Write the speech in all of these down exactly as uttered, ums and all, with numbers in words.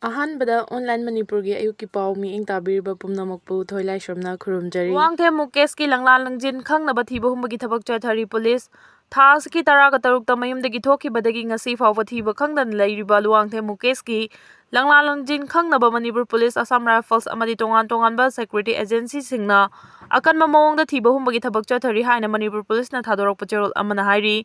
ꯑꯍꯥꯟꯕꯗ ꯑꯣꯟꯂꯥꯏꯟ ꯃꯅꯤꯄꯨꯔꯒꯤ ꯑꯌꯨꯛꯀꯤ ꯄꯥꯎ ꯃꯤꯠꯌꯦꯡ ꯇꯥꯕꯤꯔꯤꯕ ꯄꯨꯝꯅꯃꯛꯄꯨ ꯊꯣꯏꯂꯥꯏꯁ꯭ꯔꯝꯅ ꯈꯨꯔꯨꯝꯖꯔꯤ꯫ ꯂꯨꯋꯥꯡꯊꯦꯝ ꯃꯨꯀꯦꯁꯀꯤ ꯂꯪꯂꯥ ꯂꯪꯖꯤꯟ ꯈꯪꯅꯕ ꯊꯤꯕ ꯍꯨꯝꯕꯒꯤ ꯊꯕꯛ ꯆꯠꯊꯔꯤ ꯄꯨꯂꯤꯁ꯫ ꯊꯥ ꯑꯁꯤꯒꯤ ꯇꯔꯥꯒ ꯇꯔꯨꯛꯇ ꯃꯌꯨꯝꯗꯒꯤ ꯊꯣꯛꯈꯤꯕꯗꯒꯤ ꯉꯁꯤ ꯐꯥꯎꯕ ꯊꯤꯕ ꯈꯪꯗꯅ ꯂꯩꯔꯤꯕ ꯂꯨꯋꯥꯡꯊꯦꯝ ꯃꯨꯀꯦꯁꯀꯤ ꯂꯪꯂꯥ ꯂꯪꯖꯤꯟ ꯈꯪꯅꯕ ꯃꯅꯤꯄꯨꯔ ꯄꯨꯂꯤꯁ, ꯑꯁꯥꯝ ꯔꯥꯏꯐꯜꯁ ꯑꯃꯗꯤ ꯇꯣꯉꯥꯟ ꯇꯣꯉꯥꯟꯕ ꯁꯦꯀ꯭ꯌꯨꯔꯤꯇꯤ ꯑꯦꯖꯦꯟꯁꯤꯁꯤꯡꯅ ꯑꯀꯟꯕ ꯃꯑꯣꯡꯗ ꯊꯤꯕ ꯍꯨꯝꯕꯒꯤ ꯊꯕꯛ ꯆꯠꯊꯔꯤ ꯍꯥꯏꯅ ꯃꯅꯤꯄꯨꯔ ꯄꯨꯂꯤꯁꯅ ꯊꯥꯗꯣꯔꯛꯄ ꯆꯦꯔꯣꯜ ꯑꯃꯅ ꯍꯥꯏꯔꯤ꯫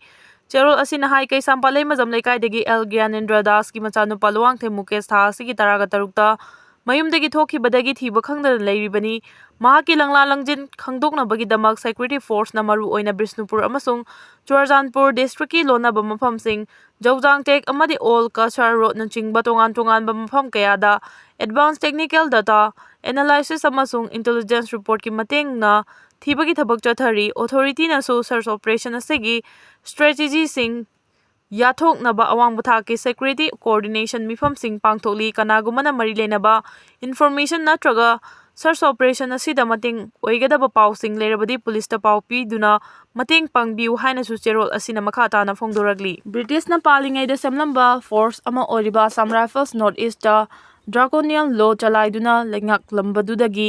ꯆꯦꯔꯣꯜ ꯑꯁꯤꯅ ꯍꯥꯏ, ꯀꯩꯁꯥꯝꯄꯥꯠ ꯂꯩꯃꯖꯝ ꯂꯩꯀꯥꯏꯗꯒꯤ ꯑꯦꯜ ꯒ꯭ꯌꯥꯅꯦꯟꯗ꯭ꯔ ꯗꯥꯁꯀꯤ ꯃꯆꯥꯅꯨꯄꯥ ꯂꯨꯋꯥꯡꯊꯦꯝ ꯃꯨꯀꯦꯁ ꯊꯥ ꯑꯁꯤꯒꯤ ꯇꯔꯥꯒ ꯇꯔꯨꯛꯇ ꯃꯌꯨꯝꯗꯒꯤ ꯊꯣꯛꯈꯤꯕꯗꯒꯤ ꯊꯤꯕ ꯈꯪꯗꯅ ꯂꯩꯔꯤꯕꯅꯤ꯫ ꯃꯍꯥꯛꯀꯤ ꯂꯪꯂꯥ ꯂꯪꯖꯤꯟ ꯈꯪꯗꯣꯛꯅꯕꯒꯤꯗꯃꯛ ꯁꯦꯀ꯭ꯌꯨꯔꯤꯇꯤ ꯐꯣꯔꯁꯅ ꯃꯔꯨ ꯑꯣꯏꯅ ꯕꯤꯁꯅꯨꯄꯨꯔ ꯑꯃꯁꯨꯡ ꯆꯨꯔꯆꯥꯟꯄꯨꯔ ꯗꯤꯁꯇ꯭ꯔꯤꯛꯀꯤ ꯂꯣꯟꯅꯕ ꯃꯐꯝꯁꯤꯡ, ꯖꯧꯖꯥꯡꯇꯦꯛ ꯑꯃꯗꯤ ꯑꯣꯜ ꯀꯁꯥꯔ ꯔꯣꯗꯅꯆꯤꯡꯕ ꯇꯣꯉꯥꯟ ꯇꯣꯉꯥꯟꯕ ꯃꯐꯝ ꯀꯌꯥꯗ advance technical data analysis ꯑꯃꯁꯨꯡ intelligence reportꯀꯤ ꯃꯇꯦꯡꯅ ꯊꯤꯕꯒꯤ ꯊꯕꯛ ꯆꯠꯊꯔꯤ꯫ ꯑꯣꯊꯣꯔꯤꯇꯤꯅꯁꯨ search operation ꯑꯁꯤꯒꯤ ꯁ꯭ꯇ꯭ꯔꯦꯇꯦꯖꯤꯁꯤꯡ ꯌꯥꯊꯣꯛꯅꯕ ꯑꯋꯥꯡꯕ ꯊꯥꯛꯀꯤ ꯁꯦꯀ꯭ꯌꯨꯔꯤꯇꯤ ꯀꯣꯑꯣꯔꯗꯤꯅꯦꯁꯟ ꯃꯤꯐꯝꯁꯤꯡ ꯄꯥꯡꯊꯣꯛꯂꯤ꯫ ꯀꯅꯥꯒꯨꯝꯕꯅ ꯃꯔꯤ ꯂꯩꯅꯕ ꯏꯟꯐꯣꯔꯃꯦꯁꯟ ꯅꯠꯇ꯭ꯔꯒ search operation ꯑꯁꯤꯗ ꯃꯇꯦꯡ ꯑꯣꯏꯒꯗꯕ ꯄꯥꯎꯁꯤꯡ ꯂꯩꯔꯕꯗꯤ ꯄꯨꯂꯤꯁꯇ ꯄꯥꯎ ꯄꯤꯗꯨꯅ ꯃꯇꯦꯡ ꯄꯥꯡꯕꯤꯌꯨ ꯍꯥꯏꯅꯁꯨ ꯆꯦꯔꯣꯜ ꯑꯁꯤꯅ ꯃꯈꯥ ꯇꯥꯅ ꯐꯣꯡꯗꯣꯔꯛꯂꯤ꯫ ꯕ꯭ꯔꯤꯇꯤꯁꯅ ꯄꯥꯜꯂꯤꯉꯩꯗ ꯁꯦꯝꯂꯝꯕ ꯐꯣꯔꯁ ꯑꯃ ꯑꯣꯏꯔꯤꯕ Assam rifles north east draconian law ꯆꯂꯥꯏꯗꯨꯅ ꯂꯩꯉꯥꯛꯂꯝꯕꯗꯨꯗꯒꯤ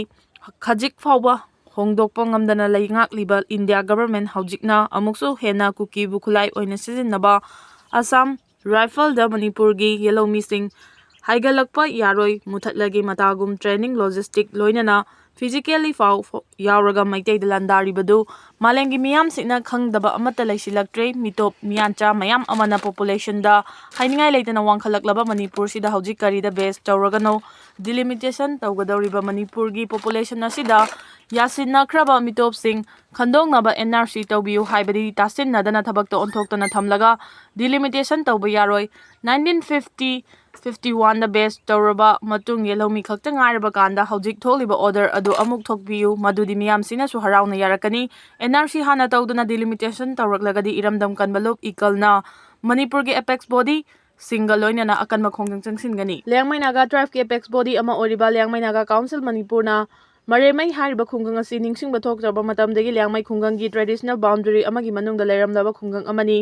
ꯍꯧꯖꯤꯛ ꯐꯥꯎꯕ ꯍꯣꯡꯗꯣꯛꯄ ꯉꯝꯗꯅ ꯂꯩꯉꯥꯛꯂꯤꯕ ꯏꯟꯗꯤꯌꯥ ꯒꯚꯔꯟꯃꯦꯟꯠ ꯍꯧꯖꯤꯛꯅ ꯑꯃꯨꯛꯁꯨ ꯍꯦꯟꯅ ꯀꯨꯀꯤꯕꯨ ꯈꯨꯠꯂꯥꯏ ꯑꯣꯏꯅ ꯁꯤꯖꯤꯟꯅꯕ ꯑꯁꯥꯝ ꯔꯥꯏꯐꯜꯗ ꯃꯅꯤꯄꯨꯔꯒꯤ ꯌꯦꯜꯍꯧꯃꯤꯁꯤꯡ ꯍꯥꯏꯒꯠꯂꯛꯄ ꯌꯥꯔꯣꯏ, ꯃꯨꯊꯠꯂꯒꯦ ꯃꯇꯥꯒꯨꯝ training, logistic ꯂꯣꯏꯅꯅ physically ꯐꯥꯎ ꯐ-, ꯌꯥꯎꯔꯒ ꯃꯩꯇꯩꯗ ꯂꯥꯟꯗꯥꯔꯤꯕꯗꯨ ꯃꯥꯂꯦꯝꯒꯤ ꯃꯤꯌꯥꯝꯁꯤꯡꯅ ꯈꯪꯗꯕ ꯑꯃꯠꯇ ꯂꯩꯁꯤꯜꯂꯛꯇ꯭ꯔꯦ꯫ ꯃꯤꯇꯣꯞ ꯃꯤꯌꯥꯟꯆꯥ ꯃꯌꯥꯝ ꯑꯃꯅ populationꯗ ꯍꯥꯏꯅꯤꯡꯉꯥꯏ ꯂꯩꯇꯅ ꯋꯥꯡꯈꯠꯂꯛꯂꯕ ꯃꯅꯤꯄꯨꯔꯁꯤꯗ ꯍꯧꯖꯤꯛ ꯀꯔꯤꯗ base ꯇꯧꯔꯒꯅꯣ delimitation ꯇꯧꯒꯗꯧꯔꯤꯕ ꯃꯅꯤꯄꯨꯔꯒꯤ population ꯑꯁꯤꯗ ꯌꯥꯁꯤꯟꯅꯈ꯭ꯔꯕ ꯃꯤꯇꯣꯞꯁꯤꯡ ꯈꯟꯗꯣꯛꯅꯕ NRC ꯇꯧꯕꯤꯌꯨ ꯍꯥꯏꯕꯗꯤ ꯇꯥꯁꯤꯟꯅꯗꯅ ꯊꯕꯛꯇ ꯑꯣꯟꯊꯣꯛꯇꯅ ꯊꯝꯂꯒ delimitation ꯇꯧꯕ ꯌꯥꯔꯣꯏ꯫ Nineteen fifty, fifty oneꯗ base ꯇꯧꯔꯕ ꯃꯇꯨꯡ ꯌꯦꯜꯍꯧꯃꯤ ꯈꯛꯇ ꯉꯥꯏꯔꯕ ꯀꯥꯟꯗ ꯍꯧꯖꯤꯛ ꯊꯣꯛꯂꯤꯕ order ꯑꯗꯨ ꯑꯃꯨꯛ ꯊꯣꯛꯄꯤꯌꯨ, ꯃꯗꯨꯗꯤ ꯃꯤꯌꯥꯝꯁꯤꯡꯅꯁꯨ ꯍꯔꯥꯎꯅ ꯌꯥꯔꯛꯀꯅꯤ꯫ NRC ꯍꯥꯟꯅ ꯇꯧꯗꯨꯅ delimitation ꯇꯧꯔꯛꯂꯒꯗꯤ ꯏꯔꯝꯗꯝ ꯀꯟꯕ ꯂꯨꯞ ꯏꯀꯜꯅ ꯃꯅꯤꯄꯨꯔꯒꯤ apex body ꯁꯤꯡꯒ ꯂꯣꯏꯅꯅ ꯑꯀꯟꯕ ꯈꯣꯡꯖꯪ ꯆꯪꯁꯤꯟꯒꯅꯤ꯫ ꯂꯤꯌꯥꯡꯃꯩ ꯅꯥꯒꯥ tribeꯀꯤ apex body ꯑꯃ ꯑꯣꯏꯔꯤꯕ ꯂꯤꯌꯥꯡꯃꯩ ꯅꯥꯒꯥ council ꯃꯅꯤꯄꯨꯔꯅ ꯃꯔꯦꯃꯩ ꯍꯥꯏꯔꯤꯕ ꯈꯨꯡꯒꯪ ꯑꯁꯤ ꯅꯤꯡꯁꯤꯡꯕ ꯊꯣꯛꯇ꯭ꯔꯕ ꯃꯇꯝꯗꯒꯤ ꯂꯤꯌꯥꯡꯃꯩ ꯈꯨꯡꯒꯪꯒꯤ traditional boundary ꯑꯃꯒꯤ ꯃꯅꯨꯡꯗ ꯂꯩꯔꯝꯂꯕ ꯈꯨꯡꯒꯪ ꯑꯃꯅꯤ꯫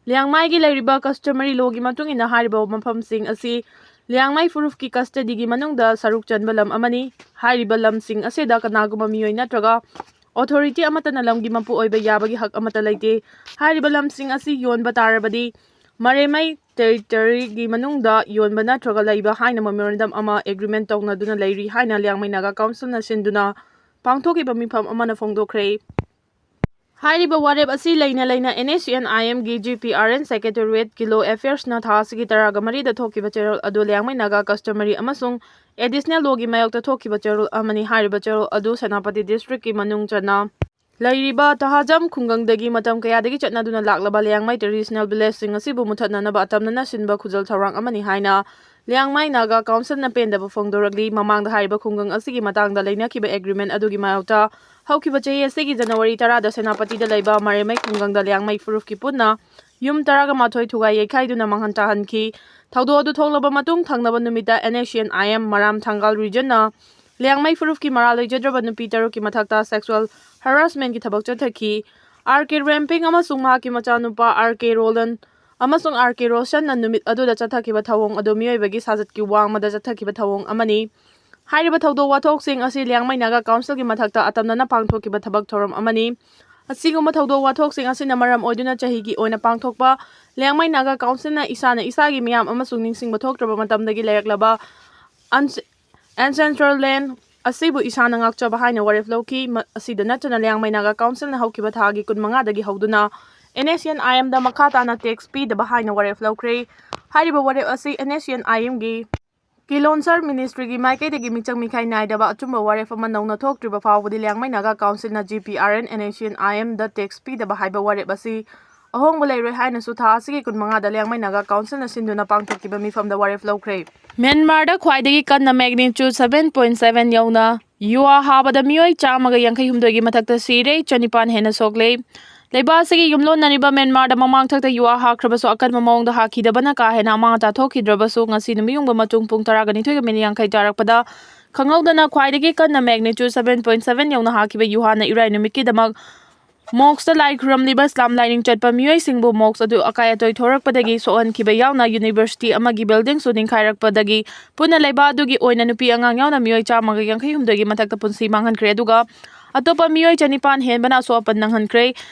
ꯂꯤꯌꯥꯡꯃꯩꯒꯤ ꯂꯩꯔꯤꯕ customary law ꯒꯤ ꯃꯇꯨꯡ ꯏꯟꯅ ꯍꯥꯏꯔꯤꯕ ꯃꯐꯝꯁꯤꯡ ꯑꯁꯤ ꯂꯤꯌꯥꯡꯃꯩ ꯐꯨꯔꯨꯞꯀꯤ custody ꯒꯤ ꯃꯅꯨꯡꯗ ꯁꯔꯨꯛ ꯆꯟꯕ ꯂꯝ ꯑꯃꯅꯤ꯫ ꯍꯥꯏꯔꯤꯕ ꯂꯝꯁꯤꯡ ꯑꯁꯤꯗ ꯀꯅꯥꯒꯨꯝꯕ ꯃꯤꯑꯣꯏ ꯅꯠꯇ꯭ꯔꯒ authority ꯑꯃꯠꯇꯅ ꯂꯝꯒꯤ ꯃꯄꯨ ꯑꯣꯏꯕ ꯌꯥꯕꯒꯤ ꯍꯛ ꯑꯃꯠꯇ ꯂꯩꯇꯦ꯫ ꯍꯥꯏꯔꯤꯕ ꯂꯝꯁꯤꯡ ꯑꯁꯤ ꯌꯣꯟꯕ ꯇꯥꯔꯕꯗꯤ ꯃꯔꯦꯃꯩ territory ꯒꯤ ꯃꯅꯨꯡꯗ ꯌꯣꯟꯕ ꯅꯠꯇ꯭ꯔꯒ ꯂꯩꯕ ꯍꯥꯏꯅ memorandum ꯑꯃ agreement ꯇꯧꯅꯗꯨꯅ ꯂꯩꯔꯤ ꯍꯥꯏꯅ ꯂꯤꯌꯥꯡꯃꯩ ꯅꯥꯒꯥ council ꯅ ꯁꯤꯟꯗꯨꯅ ꯄꯥꯡꯊꯣꯛꯈꯤꯕ ꯃꯤꯐꯝ ꯑꯃꯅ ꯐꯣꯡꯗꯣꯛꯈ꯭ꯔꯦ꯫ ꯍꯥꯏꯔꯤꯕ ꯋꯥꯔꯦꯞ ꯑꯁꯤ ꯂꯩꯅ ꯂꯩꯅ N H C N I M ꯒꯤ G P R N secretariat ꯀꯤ law affairs ꯅ ꯊꯥ ꯑꯁꯤꯒꯤ ꯇꯔꯥꯒ ꯃꯔꯤꯗ ꯊꯣꯛꯈꯤꯕ ꯆꯦꯔꯣꯜ ꯑꯗꯨ ꯂꯤꯌꯥꯡꯃꯩ ꯅꯥꯒꯥ customary ꯑꯃꯁꯨꯡ additional law ꯒꯤ ꯃꯥꯌꯣꯛꯇ ꯊꯣꯛꯈꯤꯕ ꯆꯦꯔꯣꯜ ꯑꯃꯅꯤ꯫ ꯍꯥꯏꯔꯤꯕ ꯆꯦꯔꯣꯜ ꯑꯗꯨ ꯁꯦꯅꯥꯄꯇꯤ district ꯀꯤ ꯃꯅꯨꯡ ꯆꯟꯅ ꯂꯩꯔꯤꯕ ꯇꯍꯥꯖꯝ ꯈꯨꯡꯒꯪꯗꯒꯤ ꯃꯇꯝ ꯀꯌꯥꯗꯒꯤ ꯆꯠꯅꯗꯨꯅ ꯂꯥꯛꯂꯕ ꯂꯤꯌꯥꯡꯃꯩ traditional village ꯁꯤꯡ ꯑꯁꯤꯕꯨ ꯃꯨꯊꯠꯅꯅꯕ ꯑꯇꯝꯅꯅ ꯁꯤꯟꯕ ꯈꯨꯖꯜ ꯊꯧꯔꯥꯡ ꯑꯃꯅꯤ ꯍꯥꯏꯅ ꯂꯤꯌꯥꯡꯃꯩ ꯅꯥꯒꯥ council ꯅ ꯄꯦꯟꯗꯕ ꯐꯣꯡꯗꯣꯔꯛꯂꯤ꯫ ꯃꯃꯥꯡꯗ ꯍꯥꯏꯔꯤꯕ ꯈꯨꯡꯒꯪ ꯑꯁꯤꯒꯤ ꯃꯇꯥꯡꯗ ꯂꯩꯅꯈꯤꯕ agreement ꯑꯗꯨꯒꯤ ꯃꯥꯌꯣꯛꯇ ꯍꯧꯈꯤꯕ ꯆꯍꯤ ꯑꯁꯤꯒꯤ January ꯇꯔꯥꯗ ꯁꯦꯅꯥꯄꯇꯤꯗ ꯂꯩꯕ ꯃꯔꯦꯃꯩ ꯈꯨꯡꯒꯪꯗ ꯂꯤꯌꯥꯡꯃꯩ ꯐꯨꯔꯨꯞꯀꯤ ꯄꯨꯟꯅ ꯌꯨꯝ ꯇꯔꯥꯒ ꯃꯥꯊꯣꯏ ꯊꯨꯒꯥꯏ ꯌꯩꯈꯥꯏꯗꯨꯅ ꯃꯥꯡꯍꯟ ꯇꯥꯍꯟꯈꯤ꯫ ꯊꯧꯗꯣꯛ ꯑꯗꯨ ꯊꯣꯛꯂꯕ ꯃꯇꯨꯡ ꯊꯪꯅꯕ ꯅꯨꯃꯤꯠꯇ N H C N I M ꯃꯔꯥꯝ Thangal region ꯅ ꯂꯤꯌꯥꯡꯃꯩ ꯐꯨꯔꯨꯞꯀꯤ ꯃꯔꯥꯜ ꯂꯩꯖꯗ꯭ꯔꯕ ꯅꯨꯄꯤ ꯇꯔꯨꯛꯀꯤ ꯃꯊꯛꯇ sexual harassment ꯀꯤ ꯊꯕꯛ ꯆꯠꯊꯈꯤ꯫ R K Remping ꯑꯃꯁꯨꯡ ꯃꯍꯥꯛꯀꯤ ꯃꯆꯥꯅꯨꯄꯥ R K Roland ꯑꯃꯁꯨꯡ R K Roshan ꯅ ꯅꯨꯃꯤꯠ ꯑꯗꯨꯗ ꯆꯠꯊꯈꯤꯕ ꯊꯧꯑꯣꯡ ꯑꯗꯨ ꯃꯤꯑꯣꯏꯕꯒꯤ ꯁꯥꯖꯠꯀꯤ ꯋꯥꯡꯃꯗ ꯆꯠꯊꯈꯤꯕ ꯊꯧꯑꯣꯡ ꯑꯃꯅꯤ꯫ ꯍꯥꯏꯔꯤꯕ ꯊꯧꯗꯣꯛ ꯋꯥꯊꯣꯛꯁꯤꯡ ꯑꯁꯤ ꯂꯤꯌꯥꯡꯃꯩ ꯅꯥꯒꯥ council ꯒꯤ ꯃꯊꯛꯇ ꯑꯇꯝꯅꯅ ꯄꯥꯡꯊꯣꯛꯈꯤꯕ ꯊꯕꯛ ꯊꯧꯔꯝ ꯑꯃꯅꯤ꯫ ꯑꯁꯤꯒꯨꯝꯕ ꯊꯧꯗꯣꯛ ꯋꯥꯊꯣꯛꯁꯤꯡ ꯑꯁꯤꯅ ꯃꯔꯝ ꯑꯣꯏꯗꯨꯅ ꯆꯍꯤꯒꯤ ꯑꯣꯏꯅ ꯄꯥꯡꯊꯣꯛꯄ ꯂꯤꯌꯥꯡꯃꯩ ꯅꯥꯒꯥ council ꯅ ꯏꯁꯥꯅ ꯏꯁꯥꯒꯤ ꯃꯤꯌꯥꯝ ꯑꯃꯁꯨꯡ ꯅꯤꯡꯁꯤꯡꯕ ꯊꯣꯛꯇ꯭ꯔꯕ ꯃꯇꯝꯗꯒꯤ ꯂꯩꯔꯛꯂꯕ ꯑꯟꯁ-, ancestral land ꯑꯁꯤꯕꯨ ꯏꯁꯥꯅ ꯉꯥꯛꯆꯕ ꯍꯥꯏꯅ ꯋꯥꯔꯦꯞ ꯂꯧꯈꯤ꯫ ꯃ-, ꯑꯁꯤꯗ ꯅꯠꯇꯅ ꯂꯤꯌꯥꯡꯃꯩ ꯅꯥꯒꯥ council ꯅ ꯍꯧꯈꯤꯕ ꯊꯥꯒꯤ ꯀꯨꯟꯃꯉꯥꯗꯒꯤ ꯍꯧꯗꯨꯅ N H C N I M ꯗ ꯃꯈꯥ ꯇꯥꯅ tax ꯄꯤꯗꯕ ꯍꯥꯏꯅ ꯋꯥꯔꯦꯞ ꯂꯧꯈ꯭ꯔꯦ꯫ ꯍꯥꯏꯔꯤꯕ ꯋꯥꯔꯦꯞ ꯑꯁꯤ N H C N I M ꯒꯤ Kilonser ministry ꯒꯤ ꯃꯥꯏꯀꯩꯗꯒꯤ ꯃꯤꯆꯪ ꯃꯤꯈꯥꯏ ꯅꯥꯏꯗꯕ ꯑꯆꯨꯝꯕ ꯋꯥꯔꯦꯞ ꯑꯃ ꯅꯧꯅ ꯊꯣꯛꯇ꯭ꯔꯤꯕ ꯐꯥꯎꯕꯗꯤ ꯂꯤꯌꯥꯡꯃꯩ ꯅꯥꯒꯥ council ꯅ G P R N N H C N I M the tax ꯄꯤꯗꯕ ꯍꯥꯏꯕ ꯋꯥꯔꯦꯞ ꯑꯁꯤ ꯑꯍꯣꯡꯕ ꯂꯩꯔꯣꯏ ꯍꯥꯏꯅꯁꯨ ꯊꯥ ꯑꯁꯤꯒꯤ ꯀꯨꯟꯃꯉꯥꯗ ꯂꯤꯌꯥꯡꯃꯩ ꯅꯥꯒꯥ council ꯅ ꯁꯤꯟꯗꯨꯅ ꯄꯥꯡꯊꯣꯛꯈꯤꯕ ꯃꯤꯐꯝꯗ ꯋꯥꯔꯦꯞ ꯂꯧꯈ꯭ꯔꯦ꯫ ꯃ꯭ꯌꯥꯟꯃꯥꯔꯗ ꯈ꯭ꯋꯥꯏꯗꯒꯤ ꯀꯟꯅ magnitude seven point seven ꯌꯧꯅ ꯌꯨꯍꯥ ꯍꯥꯕꯗ ꯃꯤꯑꯣꯏ ꯆꯥꯝꯃꯒ ꯌꯥꯡꯈꯩ ꯍꯨꯝꯗꯣꯏꯒꯤ ꯃꯊꯛꯇ ꯁꯤꯔꯦ, ꯆꯅꯤꯄꯥꯟ ꯍꯦꯟꯅ ꯁꯣꯛꯂꯦ꯫ ꯂꯩꯕꯥꯛ ꯑꯁꯤꯒꯤ ꯌꯨꯝꯂꯣꯟꯅꯔꯤꯕ ꯃ꯭ꯌꯥꯟꯃꯥꯔꯗ ꯃꯃꯥꯡꯊꯛꯇ ꯌꯨꯍꯥ ꯍꯥꯈ꯭ꯔꯕꯁꯨ ꯑꯀꯟꯕ ꯃꯑꯣꯡꯗ ꯍꯥꯈꯤꯗꯕꯅ ꯀꯥ ꯍꯦꯟꯅ ꯑꯃꯥꯡ ꯑꯇꯥ ꯊꯣꯛꯈꯤꯗ꯭ꯔꯕꯁꯨ, ꯉꯁꯤ ꯅꯨꯃꯤꯠꯌꯨꯡꯕ ꯃꯇꯨꯡ ꯄꯨꯡ ꯇꯔꯥꯒ ꯅꯤꯊꯣꯏꯒ ꯃꯤꯅꯤꯠ ꯌꯥꯡꯈꯩ ꯇꯥꯔꯛꯄꯗ ꯈꯪꯍꯧꯗꯅ ꯈ꯭ꯋꯥꯏꯗꯒꯤ ꯀꯟꯅ magnitude seven point seven ꯌꯧꯅ ꯍꯥꯈꯤꯕ ꯌꯨꯍꯥꯅ ꯏꯔꯥꯏ ꯅꯨꯃꯤꯠꯀꯤꯗꯃꯛ ꯃꯣꯛꯁꯇ ꯂꯥꯏ ꯈꯨꯔꯨꯝꯂꯤꯕ ꯏꯁꯂꯥꯝ ꯂꯥꯏꯅꯤꯡ ꯆꯠꯄ ꯃꯤꯑꯣꯏꯁꯤꯡꯕꯨ ꯃꯣꯛꯁ ꯑꯗꯨ ꯑꯀꯥꯏ ꯑꯇꯣꯏ ꯊꯣꯔꯛꯄꯗꯒꯤ ꯁꯣꯛꯍꯟꯈꯤꯕ ꯌꯥꯎꯅ ꯌꯨꯅꯤꯚꯔꯁꯤꯇꯤ ꯑꯃꯒꯤ ꯕꯤꯜꯗꯤꯡꯁꯨ ꯅꯤꯡꯈꯥꯏꯔꯛꯄꯗꯒꯤ ꯄꯨꯟꯅ ꯂꯩꯕ ꯑꯗꯨꯒꯤ ꯑꯣꯏꯅ ꯅꯨꯄꯤ ꯑꯉꯥꯡ ꯌꯥꯎꯅ ꯃꯤꯑꯣꯏ ꯆꯥꯝꯃꯒ ꯌꯥꯡꯈꯩ ꯍꯨꯝꯗꯣꯏꯒꯤ ꯃꯊꯛꯇ ꯄꯨꯟꯁꯤ ꯃꯥꯡꯍꯟꯈ꯭ꯔꯦ, ꯑꯗꯨꯒ ꯑꯇꯣꯞꯄ ꯃꯤꯑꯣꯏ ꯆꯅꯤꯄꯥꯟ ꯍꯦꯟꯕꯅ ꯑꯁꯣꯛ ꯑꯄꯟ ꯅꯪꯍꯟꯈ꯭ꯔꯦ꯫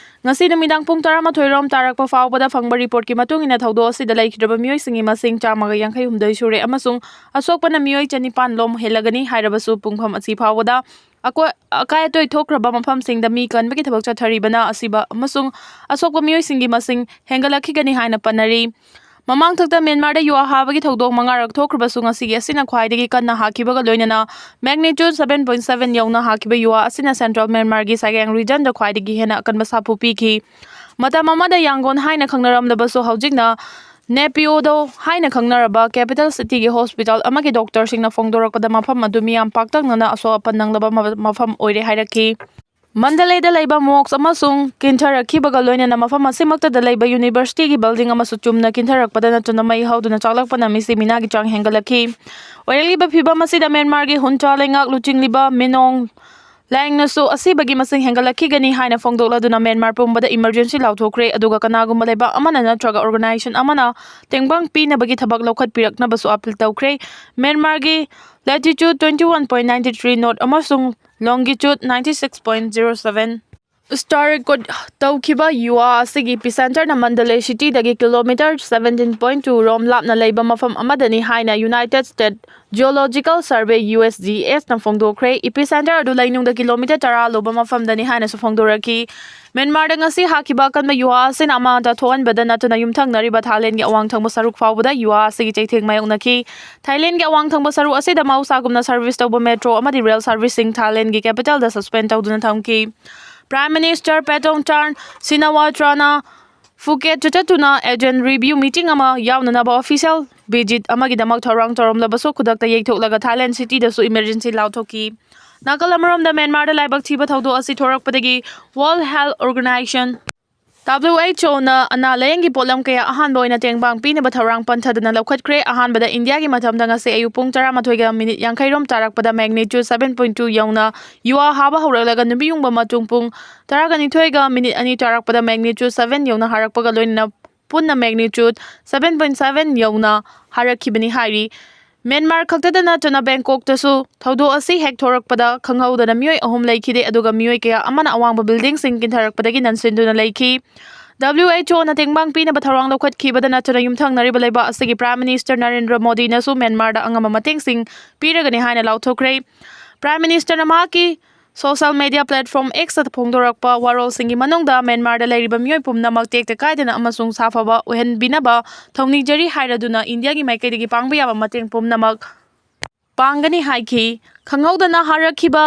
ꯉꯁꯤ ꯅꯨꯃꯤꯗꯥꯡ ꯄꯨꯡ ꯇꯔꯥꯃꯥꯊꯣꯏ ꯔꯣꯝ ꯇꯥꯔꯛꯄ ꯐꯥꯎꯕꯗ ꯐꯪꯕ ꯔꯤꯄꯣꯔꯠꯀꯤ ꯃꯇꯨꯡ ꯏꯟꯅ ꯊꯧꯗꯣꯛ ꯑꯁꯤꯗ ꯂꯩꯈꯤꯗ꯭ꯔꯕ ꯃꯤꯑꯣꯏꯁꯤꯡꯒꯤ ꯃꯁꯤꯡ ꯆꯥꯝꯃꯒ ꯌꯥꯡꯈꯩ ꯍꯨꯝꯗꯣꯏ ꯁꯨꯔꯦ ꯑꯃꯁꯨꯡ ꯑꯁꯣꯛꯄꯅ ꯃꯤꯑꯣꯏ ꯆꯅꯤꯄꯥꯟ ꯂꯣꯝ ꯍꯦꯜꯂꯒꯅꯤ꯫ ꯍꯥꯏꯔꯕꯁꯨ ꯄꯨꯡꯐꯝ ꯑꯁꯤ ꯐꯥꯎꯕꯗ ꯑꯀꯣꯏ-, ꯑꯀꯥꯏ ꯑꯇꯣꯏ ꯊꯣꯛꯈ꯭ꯔꯕ ꯃꯐꯝꯁꯤꯡꯗ ꯃꯤ ꯀꯟꯕꯒꯤ ꯊꯕꯛ ꯆꯠꯊꯔꯤꯕꯅ ꯑꯁꯤꯕ ꯑꯃꯁꯨꯡ ꯑꯁꯣꯛꯄ ꯃꯤꯑꯣꯏꯁꯤꯡꯒꯤ ꯃꯁꯤꯡ ꯍꯦꯟꯒꯠꯂꯛꯈꯤꯒꯅꯤ ꯍꯥꯏꯅ ꯄꯟꯅꯔꯤ꯫ ꯃꯃꯥꯡꯊꯛꯇ ꯃ꯭ꯌꯥꯟꯃꯥꯔꯗ ꯌꯨ ꯍꯥꯕꯒꯤ ꯊꯧꯗꯣꯛ ꯃꯉꯥꯔꯛ ꯊꯣꯛꯈ꯭ꯔꯕꯁꯨ ꯉꯁꯤꯒꯤ ꯑꯁꯤꯅ ꯈ꯭ꯋꯥꯏꯗꯒꯤ ꯀꯟꯅ ꯍꯥꯈꯤꯕꯒ ꯂꯣꯏꯅꯅ magnitude seven point seven ꯌꯧꯅ ꯍꯥꯈꯤꯕ ꯌꯨ ꯑꯁꯤꯅ ꯁꯦꯟꯇ꯭ꯔꯦꯜ ꯃ꯭ꯌꯥꯟꯃꯥꯔꯒꯤ ꯁꯥꯏꯒꯥꯡ ꯔꯤꯖꯟꯗ ꯈ꯭ꯋꯥꯏꯗꯒꯤ ꯍꯦꯟꯅ ꯑꯀꯟꯕ ꯁꯥꯐꯨ ꯄꯤꯈꯤ꯫ ꯃꯇꯝ ꯑꯃꯗ ꯌꯥꯡꯒꯣꯟ ꯍꯥꯏꯅ ꯈꯪꯅꯔꯝꯂꯕꯁꯨ ꯍꯧꯖꯤꯛꯅ ꯅꯦꯄꯤꯌꯣꯗꯣ ꯍꯥꯏꯅ ꯈꯪꯅꯔꯕ ꯀꯦꯄꯤꯇꯦꯜ ꯁꯤꯇꯤꯒꯤ ꯍꯣꯁꯄꯤꯇꯥꯜ ꯑꯃꯒꯤ ꯗꯣꯛꯇꯔꯁꯤꯡꯅ ꯐꯣꯡꯗꯣꯔꯛꯄꯗ ꯃꯐꯝ ꯑꯗꯨ ꯃꯤꯌꯥꯝ ꯄꯥꯛꯇꯛꯅꯅ ꯑꯁꯣꯛ ꯑꯄꯟ ꯅꯪꯂꯕ ꯃ-, ꯃꯐꯝ ꯑꯣꯏꯔꯦ ꯍꯥꯏꯔꯛꯈꯤ꯫ ꯃꯟꯗꯂꯦꯗ ꯂꯩꯕ ꯃꯣꯛꯁ ꯑꯃꯁꯨꯡ ꯀꯤꯟꯊꯔꯛꯈꯤꯕꯒ ꯂꯣꯏꯅꯅ ꯃꯐꯝ ꯑꯁꯤꯃꯛꯇꯗ ꯂꯩꯕ ꯌꯨꯅꯤꯚꯔꯁꯤꯇꯤꯒꯤ ꯕꯤꯜꯗꯤꯡ ꯑꯃꯁꯨ ꯆꯨꯝꯅ ꯀꯤꯟꯊꯔꯛꯄꯗ ꯅꯠꯇꯅ ꯃꯩ ꯍꯧꯗꯨꯅ ꯆꯥꯛꯂꯛꯄꯅ ꯃꯤꯁꯤ ꯃꯤꯅꯥꯒꯤ ꯆꯥꯡ ꯍꯦꯟꯒꯠꯂꯛꯈꯤ꯫ ꯑꯣꯏꯔꯛꯂꯤꯕ ꯐꯤꯕꯝ ꯑꯁꯤꯗ ꯃ꯭ꯌꯥꯟꯃꯥꯔꯒꯤ ꯍꯨꯟꯇ꯭ꯔꯥ ꯂꯩꯉꯥꯛ ꯂꯨꯆꯤꯡꯂꯤꯕ ꯃꯤꯅꯣꯡ ꯂꯥꯏꯌꯦꯡꯅꯁꯨ ꯑꯁꯤꯕꯒꯤ ꯃꯁꯤꯡ ꯍꯦꯟꯒꯠꯂꯛꯈꯤꯒꯅꯤ ꯍꯥꯏꯅ ꯐꯣꯡꯗꯣꯛꯂꯗꯨꯅ ꯃ꯭ꯌꯥꯟꯃꯥꯔ ꯄꯨꯝꯕꯗ ꯏꯃꯔꯖꯦꯟꯁꯤ ꯂꯥꯎꯊꯣꯛꯈ꯭ꯔꯦ, ꯑꯗꯨꯒ ꯀꯅꯥꯒꯨꯝꯕ ꯂꯩꯕꯥꯛ ꯑꯃꯅ ꯅꯠꯇ꯭ꯔꯒ ꯑꯣꯔꯒꯅꯥꯏꯖꯦꯁꯟ ꯑꯃꯅ ꯇꯦꯡꯕꯥꯡ ꯄꯤꯅꯕꯒꯤ ꯊꯕꯛ ꯂꯧꯈꯠꯄꯤꯔꯛꯅꯕꯁꯨ ꯑꯄꯤꯜ ꯇꯧꯈ꯭ꯔꯦ꯫ ꯃ꯭ꯌꯥꯟꯃꯥꯔꯒꯤ latitude twenty one point ninety three north ꯑꯃꯁꯨꯡ longitude ninety six point zero seven star record ꯇꯧꯈꯤꯕ ꯌꯨ ꯑꯥ ꯑꯁꯤꯒꯤ ꯏꯄꯤꯁꯦꯟꯇꯔꯅ ꯃꯟꯗꯂꯦ ꯁꯤꯇꯤꯗꯒꯤ ꯀꯤꯂꯣꯃꯤꯇꯔ seventeen point two ꯔꯣꯝ ꯂꯥꯞꯅ ꯂꯩꯕ ꯃꯐꯝ ꯑꯃꯗꯅꯤ ꯍꯥꯏꯅ united state geological survey, U S G ꯑꯦꯁꯅ ꯐꯣꯡꯗꯣꯛꯈ꯭ꯔꯦ꯫ ꯏꯄꯤꯁꯦꯟꯇꯔ ꯑꯗꯨ ꯂꯩꯅꯨꯡꯗ ꯀꯤꯂꯣꯃꯤꯇꯔ ꯇꯔꯥ ꯂꯨꯕ ꯃꯐꯝꯗꯅꯤ ꯍꯥꯏꯅꯁꯨ ꯐꯣꯡꯗꯣꯔꯛꯈꯤ꯫ ꯃ꯭ꯌꯥꯟꯃꯥꯔꯗ ꯉꯁꯤ ꯍꯥꯈꯤꯕ ꯑꯀꯟꯕ ꯌꯨ ꯑꯥ ꯑꯁꯤꯅ ꯑꯃꯥꯡ ꯑꯇꯥ ꯊꯣꯛꯍꯟꯕꯗ ꯅꯠꯇꯅ ꯌꯨꯝꯊꯪꯅꯔꯤꯕ ꯊꯥꯏꯂꯦꯟꯒꯤ ꯑꯋꯥꯡ ꯊꯪꯕ ꯁꯔꯨꯛ ꯐꯥꯎꯕꯗ ꯌꯨ ꯑꯥ ꯑꯁꯤꯒꯤ ꯆꯩꯊꯦꯡ ꯃꯥꯌꯣꯛꯅꯈꯤ꯫ ꯊꯥꯏꯂꯦꯟꯒꯤ ꯑꯋꯥꯡ ꯊꯪꯕ ꯁꯔꯨꯛ ꯑꯁꯤꯗ ꯃꯍꯧꯁꯥꯒꯨꯝꯅ ꯁꯔꯚꯤꯁ ꯇꯧꯕ ꯃꯦꯇ꯭ꯔꯣ ꯑꯃꯗꯤ ꯔꯦꯜ ꯁꯔꯚꯤꯁꯁꯤꯡ ꯊꯥꯏꯂꯦꯟꯒꯤ ꯀꯦꯄꯤꯇꯦꯜꯗ ꯁꯁꯄꯦꯟ ꯇꯧꯗꯨꯅ ꯊꯝꯈꯤ꯫ ꯄ꯭ꯔꯥꯏꯝ ꯃꯤꯅꯤꯁꯇꯔ ꯄꯦꯇꯣꯡ ꯆꯥꯟ ꯁꯤꯅꯥꯋꯥꯇ꯭ꯔꯥꯅ ꯐꯨꯀꯦꯠꯇ ꯆꯠꯇꯨꯅ urgent review meeting ꯑꯃ ꯌꯥꯎꯅꯅꯕ ꯑꯣꯐꯤꯁꯤꯌꯦꯜ ꯚꯤꯖꯤꯠ ꯑꯃꯒꯤꯗꯃꯛ ꯊꯧꯔꯥꯡ ꯇꯧꯔꯝꯂꯕꯁꯨ ꯈꯨꯗꯛꯇ ꯌꯩꯊꯣꯛꯂꯒ ꯊꯥꯏꯂꯦꯟ ꯁꯤꯇꯤꯗꯁꯨ ꯏꯃꯔꯖꯦꯟꯁꯤ ꯂꯥꯎꯊꯣꯛꯈꯤ꯫ ꯅꯥꯀꯜ ꯑꯃꯔꯣꯝꯗ ꯃ꯭ꯌꯥꯟꯃꯥꯔꯗ ꯂꯥꯏꯕꯛ ꯊꯤꯕ ꯊꯧꯗꯣꯛ ꯑꯁꯤ ꯊꯣꯔꯛꯄꯗꯒꯤ World Health Organization WHO ꯅ ꯑꯅꯥ ꯂꯥꯌꯦꯡꯒꯤ ꯄꯣꯠꯂꯝ ꯀꯌꯥ ꯑꯍꯥꯟꯕ ꯑꯣꯏꯅ ꯇꯦꯡꯕꯥꯡ ꯄꯤꯅꯕ ꯊꯧꯔꯥꯡ ꯄꯟꯊꯗꯅ ꯂꯧꯈꯠꯈ꯭ꯔꯦ꯫ ꯑꯍꯥꯟꯕꯗ ꯏꯟꯗꯤꯌꯥꯒꯤ ꯃꯇꯝꯗ ꯉꯁꯤ ꯑꯌꯨꯛ ꯄꯨꯡ ꯇꯔꯥꯃꯥꯊꯣꯏꯒ ꯃꯤꯅꯤꯠ ꯌꯥꯡꯈꯩ ꯔꯣꯝ ꯇꯥꯔꯛꯄꯗ magnitude seven point two ꯌꯧꯅ ꯌꯨꯋꯥ ꯍꯥꯕ ꯍꯧꯔꯛꯂꯒ ꯅꯨꯃꯤꯠ ꯌꯨꯡꯕ ꯃꯇꯨꯡ ꯄꯨꯡ ꯇꯔꯥꯒ ꯅꯤꯊꯣꯏꯒ ꯃꯤꯅꯤꯠ ꯑꯅꯤ ꯇꯥꯔꯛꯄꯗ magnitude seven ꯌꯧꯅ ꯍꯥꯔꯛꯄꯒ ꯂꯣꯏꯅꯅ ꯄꯨꯟꯅ magnitude seven point seven ꯌꯧꯅ ꯍꯥꯔꯛꯈꯤꯕꯅꯤ ꯍꯥꯏꯔꯤ꯫ ꯃ꯭ꯌꯥꯟꯃꯥꯔ ꯈꯛꯇꯗ ꯅꯠꯇꯅ ꯕꯦꯡꯀꯣꯛꯇꯁꯨ ꯊꯧꯗꯣꯛ ꯑꯁꯤ ꯍꯦꯛ ꯊꯣꯔꯛꯄꯗ ꯈꯪꯍꯧꯗꯅ ꯃꯤꯑꯣꯏ ꯑꯍꯨꯝ ꯂꯩꯈꯤꯗꯦ, ꯑꯗꯨꯒ ꯃꯤꯑꯣꯏ ꯀꯌꯥ ꯑꯃꯅ ꯑꯋꯥꯡꯕ buildingꯁꯤꯡ ꯀꯤꯟꯊꯔꯛꯄꯗꯒꯤ ꯅꯟꯁꯤꯟꯗꯨꯅ ꯂꯩꯈꯤ꯫ WHO ꯅ ꯇꯦꯡꯕꯥꯡ ꯄꯤꯅꯕ ꯊꯧꯔꯥꯡ ꯂꯧꯈꯠꯈꯤꯕꯗ ꯅꯠꯇꯅ ꯌꯨꯝꯊꯪꯅꯔꯤꯕ ꯂꯩꯕꯥꯛ ꯑꯁꯤꯒꯤ Prime Minister ꯅꯔꯦꯟꯗ꯭ꯔ ꯃꯣꯗꯤꯅꯁꯨ ꯃ꯭ꯌꯥꯟꯃꯥꯔꯗ ꯑꯉꯝꯕ ꯃꯇꯦꯡꯁꯤꯡ ꯄꯤꯔꯒꯅꯤ ꯍꯥꯏꯅ ꯂꯥꯎꯊꯣꯛꯈ꯭ꯔꯦ꯫ Prime Minister ꯅ ꯃꯍꯥꯛꯀꯤ social media platform X ꯇ ꯐꯣꯡꯗꯣꯔꯛꯄ ꯋꯥꯔꯣꯜꯁꯤꯡꯒꯤ ꯃꯅꯨꯡꯗ ꯃ꯭ꯌꯥꯟꯃꯥꯔꯗ ꯂꯩꯔꯤꯕ ꯃꯤꯑꯣꯏ ꯄꯨꯝꯅꯃꯛ ꯇꯦꯛꯇ ꯀꯥꯏꯗꯅ ꯑꯃꯁꯨꯡ ꯁꯥꯐꯕ ꯑꯣꯏꯍꯟꯕꯤꯅꯕ ꯊꯧꯅꯤꯖꯔꯤ ꯍꯥꯏꯔꯗꯨꯅ ꯏꯟꯗꯤꯌꯥꯒꯤ ꯃꯥꯏꯀꯩꯗꯒꯤ ꯄꯥꯡꯕ ꯌꯥꯕ ꯃꯇꯦꯡ ꯄꯨꯝꯅꯃꯛ ꯄꯥꯡꯒꯅꯤ ꯍꯥꯏꯈꯤ꯫ ꯈꯪꯍꯧꯗꯅ ꯍꯥꯔꯛꯈꯤꯕ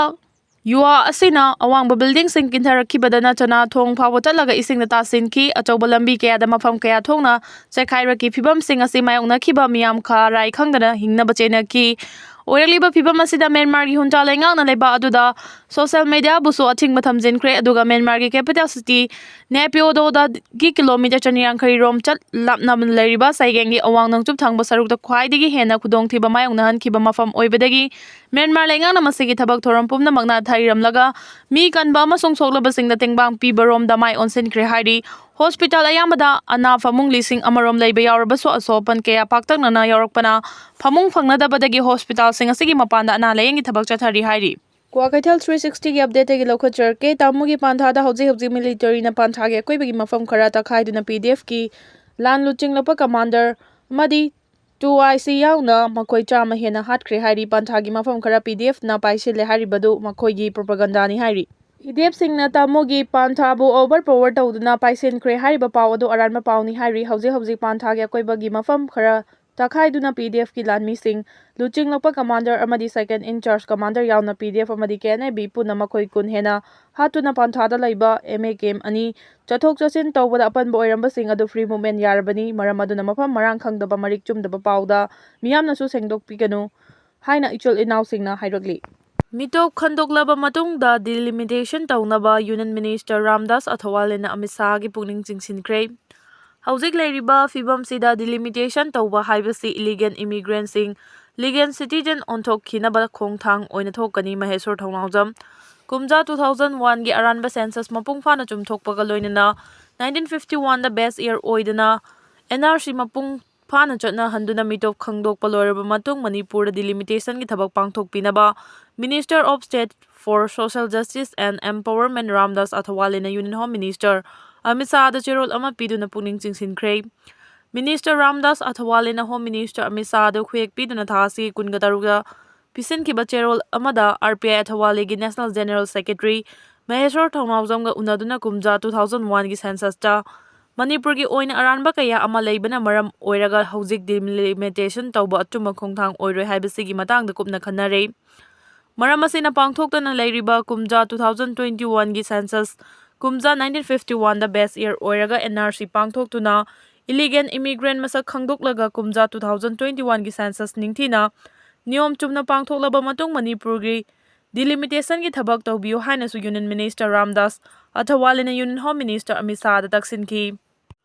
ꯌꯨꯋꯥ ꯑꯁꯤꯅ ꯑꯋꯥꯡꯕ buildingꯁꯤꯡ ꯀꯤꯟꯊꯔꯛꯈꯤꯕꯗ ꯅꯠꯇꯅ ꯊꯣꯡ ꯐꯥꯎꯕ ꯆꯠꯂꯒ ꯏꯁꯤꯡꯗ ꯇꯥꯁꯤꯟꯈꯤ꯫ ꯑꯆꯧꯕ ꯂꯝꯕꯤ ꯀꯌꯥꯗ ꯃꯐꯝ ꯀꯌꯥ ꯊꯣꯛꯅ ꯆꯦꯛꯈꯥꯏꯔꯛꯈꯤ꯫ ꯐꯤꯕꯝꯁꯤꯡ ꯑꯁꯤ ꯃꯥꯌꯣꯛꯅꯈꯤꯕ ꯃꯤꯌꯥꯝ ꯈꯔꯥꯏ ꯈꯪꯗꯅ ꯍꯤꯡꯅꯕ ꯆꯦꯟꯅꯈꯤ꯫ ꯑꯣꯏꯔꯛꯂꯤꯕ ꯐꯤꯕꯝ ꯑꯁꯤꯗ ꯃ꯭ꯌꯥꯟꯃꯥꯔꯒꯤ ꯍꯨꯟꯇꯥ ꯂꯩꯉꯥꯛꯅ ꯂꯩꯕꯥꯛ ꯑꯗꯨꯗ social mediaꯕꯨꯁꯨ ꯑꯊꯤꯡꯕ ꯊꯝꯖꯤꯟꯈ꯭ꯔꯦ, ꯑꯗꯨꯒ ꯃ꯭ꯌꯥꯟꯃꯥꯔꯒꯤ capital city ꯅꯦꯄꯤꯌꯣꯗꯣꯗꯒꯤ kilometre ꯆꯅꯤ ꯌꯥꯡꯈꯩ ꯔꯣꯝ ꯆꯠ ꯂꯥꯞꯅ ꯂꯩꯔꯤꯕ ꯁꯥꯏꯒꯦꯡꯒꯤ ꯑꯋꯥꯡ ꯅꯣꯡꯆꯨꯞ ꯊꯪꯕ ꯁꯔꯨꯛꯇ ꯈ꯭ꯋꯥꯏꯗꯒꯤ ꯍꯦꯟꯅ ꯈꯨꯗꯣꯡꯊꯤꯕ ꯃꯥꯌꯣꯛꯅꯍꯟꯈꯤꯕ ꯃꯐꯝ ꯑꯣꯏꯕꯗꯒꯤ ꯃ꯭ꯌꯥꯟꯃꯥꯔ ꯂꯩꯉꯥꯛꯅ ꯃꯁꯤꯒꯤ ꯊꯕꯛ ꯊꯧꯔꯝ ꯄꯨꯝꯅꯃꯛ ꯅꯥꯊꯩꯔꯝꯂꯒ ꯃꯤ ꯀꯟꯕ ꯑꯃꯁꯨꯡ ꯁꯣꯛꯂꯕꯁꯤꯡꯗ ꯇꯦꯡꯕꯥꯡ ꯄꯤꯕꯔꯣꯝꯗ ꯃꯥꯏ ꯑꯣꯟꯁꯤꯟꯈ꯭ꯔꯦ ꯍꯥꯏꯔꯤ꯫ Hospital ꯑꯌꯥꯝꯕꯗ ꯑꯅꯥ ꯐꯃꯨꯡ ꯂꯤꯁꯤꯡ ꯑꯃꯔꯣꯝ ꯂꯩꯕ ꯌꯥꯎꯔꯕꯁꯨ, ꯑꯁꯣꯛ ꯑꯄꯟ ꯀꯌꯥ ꯄꯥꯛꯇꯛꯅꯅ ꯌꯥꯎꯔꯛꯄꯅ ꯐꯃꯨꯡ ꯐꯪꯅꯗꯕꯗꯒꯤ hospitalꯁꯤꯡ ꯑꯁꯤꯒꯤ ꯃꯄꯥꯟꯗ ꯑꯅꯥ ꯂꯥꯌꯦꯡꯒꯤ ꯊꯕꯛ ꯆꯠꯊꯔꯤ ꯍꯥꯏꯔꯤ꯫ ꯀ꯭ꯋꯥꯀꯩꯊꯦꯜ three sixtyꯒꯤ updateꯇꯒꯤ ꯂꯧꯈꯠꯆꯔꯛꯀꯦ꯫ ꯇꯥꯃꯨꯒꯤ ꯄꯥꯟꯊꯥꯗ ꯍꯧꯖꯤꯛ ꯍꯧꯖꯤꯛ militaryꯅ ꯄꯥꯟꯊꯥꯒꯤ ꯑꯀꯣꯏꯕꯒꯤ ꯃꯐꯝ ꯈꯔ ꯇꯛꯈꯥꯏꯗꯨꯅ PDFꯀꯤ ꯂꯥꯟ ꯂꯨꯆꯤꯡꯂꯛꯄ commander ꯑꯃꯗꯤ two IC ꯌꯥꯎꯅ ꯃꯈꯣꯏ ꯆꯥꯝꯃ ꯍꯦꯟꯅ ꯍꯥꯠꯈ꯭ꯔꯦ ꯍꯥꯏꯔꯤ꯫ ꯄꯥꯟꯊꯥꯒꯤ ꯃꯐꯝ ꯈꯔ PDFꯅ ꯄꯥꯏꯁꯤꯜꯂꯦ ꯍꯥꯏꯔꯤꯕꯗꯨ ꯃꯈꯣꯏꯒꯤ propagandaꯅꯤ ꯍꯥꯏꯔꯤ꯫ PDFꯁꯤꯡꯅ ꯇꯥꯃꯨꯒꯤ ꯄꯥꯟꯊꯥꯕꯨ overpower ꯇꯧꯗꯨꯅ ꯄꯥꯏꯁꯤꯟꯈ꯭ꯔꯦ ꯍꯥꯏꯔꯤꯕ ꯄꯥꯎ ꯑꯗꯨ ꯑꯔꯥꯟꯕ ꯄꯥꯎꯅꯤ ꯍꯥꯏꯔꯤ꯫ ꯍꯧꯖꯤꯛ ꯍꯧꯖꯤꯛ ꯄꯥꯟꯊꯥꯒꯤ ꯑꯀꯣꯏꯕꯒꯤ ꯃꯐꯝ ꯈꯔ ꯇꯛꯈꯥꯏꯗꯨꯅ PDFꯀꯤ ꯂꯥꯟꯃꯤꯁꯤꯡ, ꯂꯨꯆꯤꯡꯂꯛꯄ commander ꯑꯃꯗꯤ second in charge commander ꯌꯥꯎꯅ PDF ꯑꯃꯗꯤ KNA-B ꯄꯨꯟꯅ ꯃꯈꯣꯏ ꯀꯨꯟ ꯍꯦꯟꯅ ꯍꯥꯠꯇꯨꯅ ꯄꯥꯟꯊꯥꯗ ꯂꯩꯕ MA camp ꯑꯅꯤ ꯆꯠꯊꯣꯛ ꯆꯠꯁꯤꯟ ꯇꯧꯕꯗ ꯑꯄꯟꯕ ꯑꯣꯏꯔꯝꯕꯁꯤꯡ ꯑꯗꯨ free movement ꯌꯥꯔꯕꯅꯤ꯫ ꯃꯔꯝ ꯑꯗꯨꯅ ꯃꯐꯝ ꯃꯔꯥꯡ ꯈꯪꯗꯕ ꯃꯔꯤꯛ ꯆꯨꯝꯗꯕ ꯄꯥꯎꯗ ꯃꯤꯌꯥꯝꯅꯁꯨ ꯁꯦꯡꯗꯣꯛꯄꯤꯒꯅꯨ ꯍꯥꯏꯅ ꯏꯆꯤꯜ ꯏꯅꯥꯎꯁꯤꯡꯅ ꯍꯥꯏꯔꯛꯂꯤ꯫ ꯃꯤꯇꯣꯞ ꯈꯟꯗꯣꯛꯂꯕ ꯃꯇꯨꯡꯗ delimitation ꯇꯧꯅꯕ Union Minister ꯔꯥꯝꯗꯥꯁ ꯑꯊꯋꯥꯂꯦꯅ ꯑꯃꯤꯠ ꯁꯥꯍꯒꯤ ꯄꯨꯛꯅꯤꯡ ꯆꯤꯡꯁꯤꯟꯈ꯭ꯔꯦ꯫ ꯍꯧꯖꯤꯛ ꯂꯩꯔꯤꯕ ꯐꯤꯕꯝꯁꯤꯗ delimitation ꯇꯧꯕ ꯍꯥꯏꯕꯁꯤ illegal immigrantꯁꯤꯡ legal citizen ꯑꯣꯟꯊꯣꯛꯈꯤꯅꯕ ꯈꯣꯡꯊꯥꯡ ꯑꯣꯏꯅ ꯊꯣꯛꯀꯅꯤ꯫ ꯃꯍꯦꯁꯣꯔ ꯊꯧꯅꯥꯎꯖꯝ ꯀꯨꯝꯖꯥ two thousand oneꯒꯤ ꯑꯔꯥꯟꯕ census ꯃꯄꯨꯡ ꯐꯥꯅ ꯆꯨꯝꯊꯣꯛꯄꯒ ꯂꯣꯏꯅꯅ nineteen fifty oneꯗ base year ꯑꯣꯏꯗꯅ NRC ꯃꯄꯨꯡ ꯐꯥꯅ ꯆꯠꯅꯍꯟꯗꯨꯅ ꯃꯤꯇꯣꯞ ꯈꯪꯗꯣꯛꯄ ꯂꯣꯏꯔꯕ ꯃꯇꯨꯡ ꯃꯅꯤꯄꯨꯔꯗ delimitationꯒꯤ ꯊꯕꯛ ꯄꯥꯡꯊꯣꯛꯄꯤꯅꯕ Minister of State for Social Justice and Empowerment Ramdas ꯑꯊꯋꯥꯂꯦꯅ Union Home Minister Amit ꯁꯥꯍꯗ ꯆꯦꯔꯣꯜ ꯑꯃ ꯄꯤꯗꯨꯅ ꯄꯨꯛꯅꯤꯡ ꯆꯤꯡꯁꯤꯟꯈ꯭ꯔꯦ꯫ Minister Ramdas ꯑꯊꯋꯥꯂꯦꯅ Home Minister Amit ꯁꯥꯍꯗ ꯈꯨꯌꯦꯛ ꯄꯤꯗꯨꯅ ꯊꯥ ꯑꯁꯤꯒꯤ ꯀꯨꯟꯒ ꯇꯔꯨꯛꯇ ꯄꯤꯁꯤꯟꯈꯤꯕ ꯆꯦꯔꯣꯜ ꯑꯃꯗ RPI ꯑꯊꯋꯥꯂꯦꯒꯤ National General Secretary ꯃꯍꯦꯁꯣꯔ ꯊꯧꯅꯥꯎꯖꯝꯒ ꯎꯅꯗꯨꯅ ꯀꯨꯝꯖꯥ two thousand oneꯒꯤ censusꯇ ꯃꯅꯤꯄꯨꯔꯒꯤ ꯑꯣꯏꯅ ꯑꯔꯥꯟꯕ ꯀꯌꯥ ꯑꯃ ꯂꯩꯕꯅ ꯃꯔꯝ ꯑꯣꯏꯔꯒ ꯍꯧꯖꯤꯛ delimitation ꯇꯧꯕ ꯑꯆꯨꯝꯕ ꯈꯣꯡꯊꯥꯡ ꯑꯣꯏꯔꯣꯏ ꯍꯥꯏꯕꯁꯤꯒꯤ ꯃꯇꯥꯡꯗ ꯀꯨꯞꯅ ꯈꯟꯅꯔꯦ꯫ ꯃꯔꯝ ꯑꯁꯤꯅ ꯄꯥꯡꯊꯣꯛꯇꯅ ꯂꯩꯔꯤꯕ ꯀꯨꯝꯖꯥ two thousand twenty oneꯒꯤ census ꯀꯨꯝꯖꯥ nineteen fifty oneꯗ base year ꯑꯣꯏꯔꯒ NRC ꯄꯥꯡꯊꯣꯛꯇꯨꯅ illegal immigrant ꯃꯁꯛ ꯈꯪꯗꯣꯛꯂꯒ ꯀꯨꯝꯖꯥ two thousand twenty oneꯒꯤ census ꯅꯤꯡꯊꯤꯅ ꯅꯤꯌꯣꯝ ꯆꯨꯝꯅ ꯄꯥꯡꯊꯣꯛꯂꯕ ꯃꯇꯨꯡ ꯃꯅꯤꯄꯨꯔꯒꯤ delimitationꯒꯤ ꯊꯕꯛ ꯇꯧꯕꯤꯌꯨ ꯍꯥꯏꯅꯁꯨ Union Minister Ramdas ꯑꯊꯋꯥꯂꯦꯅ Union Home Minister Amit ꯁꯥꯍꯗ ꯇꯛꯁꯤꯟꯈꯤ꯫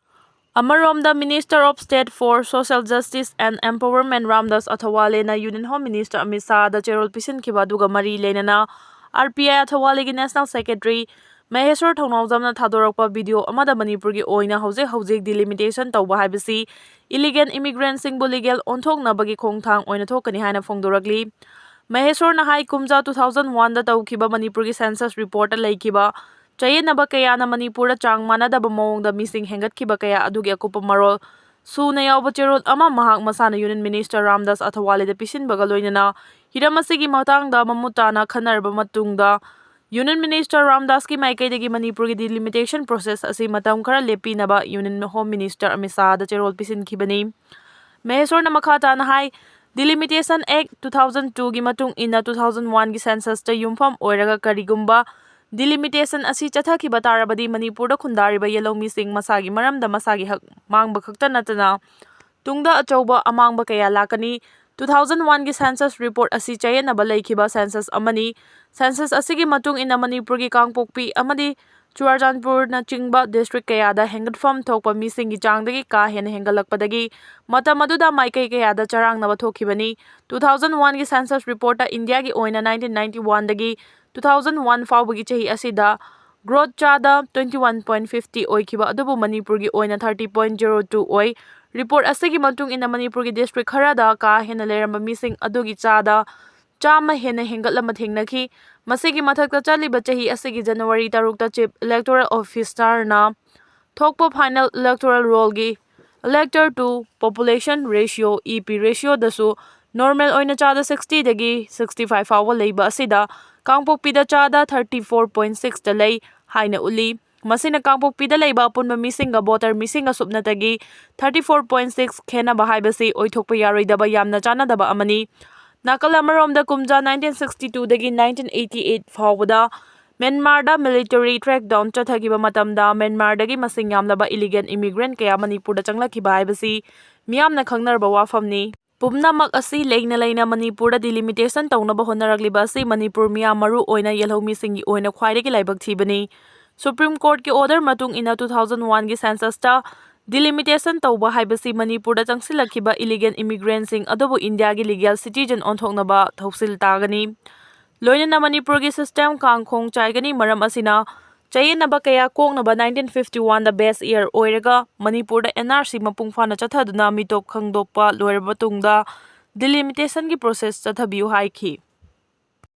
ꯑꯃꯔꯣꯝꯗ Minister of State for Social Justice and Empowerment Ramdas ꯑꯊꯋꯥꯂꯦꯅ Union Home Minister Amit ꯁꯥꯍꯗ ꯆꯦꯔꯣꯜ ꯄꯤꯁꯤꯟꯈꯤꯕ ꯑꯗꯨꯒ ꯃꯔꯤ ꯂꯩꯅꯅ RPI ꯑꯊꯋꯥꯂꯦꯒꯤ National Secretary ꯃꯍꯦꯁꯣꯔ ꯊꯧꯅꯥꯎꯖꯝꯅ ꯊꯥꯗꯣꯔꯛꯄ video ꯑꯃꯗ ꯃꯅꯤꯄꯨꯔꯒꯤ ꯑꯣꯏꯅ ꯍꯧꯖꯤꯛ ꯍꯧꯖꯤꯛ delimitation ꯇꯧꯕ ꯍꯥꯏꯕꯁꯤ illegal immigrantꯁꯤꯡꯕꯨ legal ꯑꯣꯟꯊꯣꯛꯅꯕꯒꯤ ꯈꯣꯡꯊꯥꯡ ꯑꯣꯏꯅ ꯊꯣꯛꯀꯅꯤ ꯍꯥꯏꯅ ꯐꯣꯡꯗꯣꯔꯛꯂꯤ꯫ ꯃꯍꯦꯁꯣꯔꯅ ꯍꯥꯏ, ꯀꯨꯝꯖꯥ two thousand oneꯗ ꯇꯧꯈꯤꯕ ꯃꯅꯤꯄꯨꯔꯒꯤ census reportꯇ ꯂꯩꯈꯤꯕ ꯆꯌꯦꯠꯅꯕ ꯀꯌꯥꯅ ꯃꯅꯤꯄꯨꯔꯗ ꯆꯥꯡ ꯃꯥꯟꯅꯗꯕ ꯃꯑꯣꯡꯗ ꯃꯤꯁꯤꯡ ꯍꯦꯟꯒꯠꯈꯤꯕ ꯀꯌꯥ ꯑꯗꯨꯒꯤ ꯑꯀꯨꯞꯄ ꯃꯔꯣꯜ ꯁꯨꯅ ꯌꯥꯎꯕ ꯆꯦꯔꯣꯜ ꯑꯃ ꯃꯍꯥꯛ ꯃꯁꯥꯅ Union Minister ꯔꯥꯝꯗꯥꯁ ꯑꯊꯋꯥꯂꯦꯗ ꯄꯤꯁꯤꯟꯕꯒ ꯂꯣꯏꯅꯅ ꯍꯤꯔꯝ ꯑꯁꯤꯒꯤ ꯃꯇꯥꯡꯗ ꯃꯃꯨꯠ ꯇꯥꯅ ꯈꯟꯅꯔꯕ ꯃꯇꯨꯡꯗ Union Minister ꯔꯥꯝꯗꯥꯁꯀꯤ ꯃꯥꯏꯀꯩꯗꯒꯤ ꯃꯅꯤꯄꯨꯔꯒꯤ delimitation process ꯑꯁꯤ ꯃꯇꯝ ꯈꯔ ꯂꯦꯞꯄꯤꯅꯕ Union Home Minister ꯑꯃꯤꯠ ꯁꯥꯍꯗ ꯆꯦꯔꯣꯜ ꯄꯤꯁꯤꯟꯈꯤꯕꯅꯤ꯫ ꯃꯍꯦꯁꯣꯔꯅ ꯃꯈꯥ ꯇꯥꯅ ꯍꯥꯏ, Delimitation Act two thousand twoꯒꯤ ꯃꯇꯨꯡ ꯏꯟꯅ two thousand oneꯒꯤ censusꯇ ꯌꯨꯝꯐꯝ ꯑꯣꯏꯔꯒ ꯀꯔꯤꯒꯨꯝꯕ delimitation ꯑꯁꯤ ꯆꯠꯊꯈꯤꯕ ꯇꯥꯔꯕꯗꯤ ꯃꯅꯤꯄꯨꯔꯗ ꯈꯨꯟꯗꯥꯔꯤꯕ ꯌꯦꯜꯍꯧꯃꯤꯁꯤꯡ ꯃꯁꯥꯒꯤ ꯃꯔꯝꯗ ꯃꯁꯥꯒꯤ ꯍꯛ ꯃꯥꯡꯕ ꯈꯛꯇ ꯅꯠꯇꯅ ꯇꯨꯡꯗ ꯑꯆꯧꯕ ꯑꯃꯥꯡꯕ ꯀꯌꯥ ꯂꯥꯛꯀꯅꯤ꯫ ꯇꯨ ꯊꯥꯎꯖꯟ ꯋꯥꯟꯒꯤ ꯁꯦꯟꯁꯁ ꯔꯤꯄꯣꯔꯠ ꯑꯁꯤ ꯆꯌꯦꯠꯅꯕ ꯂꯩꯈꯤꯕ ꯁꯦꯟꯁꯁ ꯑꯃꯅꯤ꯫ ꯁꯦꯟꯁꯁ ꯑꯁꯤꯒꯤ ꯃꯇꯨꯡ ꯏꯟꯅ ꯃꯅꯤꯄꯨꯔꯒꯤ ꯀꯥꯡꯄꯣꯛꯄꯤ ꯑꯃꯗꯤ ꯆꯨꯔꯥꯆꯥꯟꯄꯨꯔꯅꯆꯤꯡꯕ ꯗꯤꯁꯇ꯭ꯔꯤꯛ ꯀꯌꯥꯗ ꯍꯦꯟꯒꯠꯐꯝ ꯊꯣꯛꯄ ꯃꯤꯁꯤꯡꯒꯤ ꯆꯥꯡꯗꯒꯤ ꯀꯥ ꯍꯦꯟꯅ ꯍꯦꯟꯒꯠꯂꯛꯄꯗꯒꯤ ꯃꯇꯝ ꯑꯗꯨꯗ ꯃꯥꯏꯀꯩ ꯀꯌꯥꯗ ꯆꯔꯥꯡꯅꯕ ꯊꯣꯛꯈꯤꯕꯅꯤ꯫ ꯇꯨ ꯊꯥꯎꯖꯟ ꯋꯥꯟꯒꯤ ꯁꯦꯟꯁꯁ ꯔꯤꯄꯣꯔꯠꯇ ꯏꯟꯗꯤꯌꯥꯒꯤ ꯑꯣꯏꯅ ꯅꯥꯏꯟꯇꯤꯟ ꯅꯥꯏꯟꯇꯤ ꯋꯥꯟꯗꯒꯤ ꯇꯨ ꯊꯥꯎꯖꯟ ꯋꯥꯟ ꯐꯥꯎꯕꯒꯤ ꯆꯍꯤ ꯑꯁꯤꯗ ꯒ꯭ꯔꯣꯠ ꯆꯥꯗ ꯇ꯭ꯋꯦꯟꯇꯤ ꯋꯥꯟ ꯄꯣꯏꯟ ꯐꯤꯐꯇꯤ ꯑꯣꯏꯈꯤꯕ ꯑꯗꯨꯕꯨ ꯃꯅꯤꯄꯨꯔꯒꯤ ꯑꯣꯏꯅ ꯊꯥꯔꯇꯤ ꯄꯣꯏꯟ ꯖꯦꯔꯣ ꯇꯨ ꯑꯣꯏ꯫ ꯔꯤꯄꯣꯔꯠ ꯑꯁꯤꯒꯤ ꯃꯇꯨꯡ ꯏꯟꯅ ꯃꯅꯤꯄꯨꯔꯒꯤ ꯗꯤꯁꯇ꯭ꯔꯤꯛ ꯈꯔꯗ ꯀꯥ ꯍꯦꯟꯅ ꯂꯩꯔꯝꯕ ꯃꯤꯁꯤꯡ ꯑꯗꯨꯒꯤ ꯆꯥꯗ ꯆꯥꯝꯃ ꯍꯦꯟꯅ ꯍꯦꯟꯒꯠꯂꯝꯕ ꯊꯦꯡꯅꯈꯤ꯫ ꯃꯁꯤꯒꯤ ꯃꯊꯛꯇ ꯆꯠꯂꯤꯕ ꯆꯍꯤ ꯑꯁꯤꯒꯤ ꯖꯅꯋꯥꯔꯤ ꯇꯔꯨꯛꯇ ꯆꯤꯐ ꯏꯂꯦꯛꯇꯣꯔꯦꯜ ꯑꯣꯐꯤꯁꯥꯔꯅ ꯊꯣꯛꯄ ꯐꯥꯏꯅꯦꯜ ꯏꯂꯦꯛꯇꯣꯔꯦꯜ ꯔꯣꯜꯒꯤ elector to population ratio, E P ꯔꯦꯁꯤꯌꯣꯗꯁꯨ ꯅꯣꯔꯃꯦꯜ ꯑꯣꯏꯅ ꯆꯥꯗ ꯁꯤꯛꯁꯇꯤꯗꯒꯤ ꯁꯤꯛꯁꯇꯤ ꯐꯥꯏꯚ ꯐꯥꯎꯕ ꯂꯩꯕ ꯑꯁꯤꯗ ꯀꯥꯡꯄꯣꯛꯄꯤꯗ ꯆꯥꯗ ꯊꯥꯔꯇꯤ ꯐꯣꯔ ꯄꯣꯏꯟ ꯁꯤꯛꯁꯇ ꯂꯩ ꯍꯥꯏꯅ ꯎꯠꯂꯤ꯫ ꯃꯁꯤꯅ ꯀꯥꯡꯄꯣꯛꯄꯤꯗ ꯂꯩꯕ ꯑꯄꯨꯟꯕ ꯃꯤꯁꯤꯡꯒ ꯚꯣꯇꯔ ꯃꯤꯁꯤꯡꯒ ꯁꯨꯞꯅꯇꯒꯤ ꯊꯥꯔꯇꯤ ꯐꯣꯔ ꯄꯣꯏꯟ ꯁꯤꯛꯁ ꯈꯦꯟꯅꯕ ꯍꯥꯏꯕꯁꯤ ꯑꯣꯏꯊꯣꯛꯄ ꯌꯥꯔꯣꯏꯗꯕ ꯌꯥꯝꯅ ꯆꯥꯟꯅꯗꯕ ꯑꯃꯅꯤ꯫ ꯅꯥꯀꯜ ꯑꯃꯔꯣꯝꯗ ꯀꯨꯝꯖꯥ ꯅꯥꯏꯟꯇꯤꯟ ꯁꯤꯛꯁꯇꯤ ꯇꯨꯗꯒꯤ ꯅꯥꯏꯟꯇꯤꯟ ꯑꯩꯠꯇꯤ ꯑꯩꯠ ꯐꯥꯎꯕꯗ ꯃ꯭ꯌꯥꯟꯃꯥꯔꯗ ꯃꯤꯂꯤꯇꯔꯤ ꯀ꯭ꯔꯦꯛꯗꯥꯎꯟ ꯆꯠꯊꯈꯤꯕ ꯃꯇꯝꯗ ꯃ꯭ꯌꯥꯟꯃꯥꯔꯗꯒꯤ ꯃꯁꯤꯡ ꯌꯥꯝꯂꯕ ꯏꯂꯤꯒꯦꯜ ꯏꯃꯤꯒ꯭ꯔꯦꯟ ꯀꯌꯥ ꯃꯅꯤꯄꯨꯔꯗ ꯆꯪꯂꯛꯈꯤꯕ ꯍꯥꯏꯕꯁꯤ ꯃꯤꯌꯥꯝꯅ ꯈꯪꯅꯔꯕ ꯋꯥꯐꯝꯅꯤ꯫ ꯄꯨꯝꯅꯃꯛ ꯑꯁꯤ ꯂꯩꯅ ꯂꯩꯅ ꯃꯅꯤꯄꯨꯔꯗ ꯗꯤꯂꯤꯃꯤꯇꯦꯁꯟ ꯇꯧꯅꯕ ꯍꯣꯠꯅꯔꯛꯂꯤꯕ ꯑꯁꯤ ꯃꯅꯤꯄꯨꯔ ꯃꯤꯌꯥꯝ, ꯃꯔꯨ ꯑꯣꯏꯅ ꯌꯦꯜꯍꯧꯃꯤꯁꯤꯡꯒꯤ ꯑꯣꯏꯅ ꯈ꯭ꯋꯥꯏꯗꯒꯤ ꯂꯥꯏꯕꯛ ꯊꯤꯕꯅꯤ꯫ ꯁꯨꯄ꯭ꯔꯤꯝ ꯀꯣꯔꯠꯀꯤ ꯑꯣꯔꯗꯔ ꯃꯇꯨꯡ ꯏꯟꯅ ꯇꯨ ꯊꯥꯎꯖꯟ ꯋꯥꯟꯒꯤ ꯁꯦꯟꯁꯁꯇ ꯗꯤꯂꯤꯃꯤꯇꯦꯁꯟ ꯇꯧꯕ ꯍꯥꯏꯕꯁꯤ ꯃꯅꯤꯄꯨꯔꯗ ꯆꯪꯁꯤꯜꯂꯛꯈꯤꯕ ꯏꯂꯤꯒꯦꯜ ꯏꯃꯤꯒ꯭ꯔꯦꯟꯁꯤꯡ ꯑꯗꯨꯕꯨ ꯏꯟꯗꯤꯌꯥꯒꯤ ꯂꯤꯒꯦꯜ ꯁꯤꯇꯤꯖꯟ ꯑꯣꯟꯊꯣꯛꯅꯕ ꯊꯧꯁꯤꯜ ꯇꯥꯒꯅꯤ꯫ ꯂꯣꯏꯅꯅ ꯃꯅꯤꯄꯨꯔꯒꯤ ꯁꯤꯁꯇꯦꯝ ꯀꯥꯡꯈꯣꯡ ꯆꯥꯏꯒꯅꯤ꯫ ꯃꯔꯝ ꯑꯁꯤꯅ, ꯆꯌꯦꯠꯅꯕ ꯀꯌꯥ ꯀꯣꯛꯅꯕ ꯅꯥꯏꯟꯇꯤꯟ ꯐꯤꯐꯇꯤ ꯋꯥꯟꯗ ꯕꯦꯁ ꯏꯌꯔ ꯑꯣꯏꯔꯒ ꯃꯅꯤꯄꯨꯔꯗ ꯑꯦꯟ ꯑꯥꯔ ꯁꯤ ꯃꯄꯨꯡ ꯐꯥꯅ ꯆꯠꯊꯗꯨꯅ ꯃꯤꯇꯣꯞ ꯈꯪꯗꯣꯛꯄ ꯂꯣꯏꯔꯕ ꯃꯇꯨꯡꯗ ꯗꯤꯂꯤꯃꯤꯇꯦꯁꯟꯒꯤ ꯄ꯭ꯔꯣꯁꯦꯁ ꯆꯠꯊꯕꯤꯌꯨ ꯍꯥꯏꯈꯤ꯫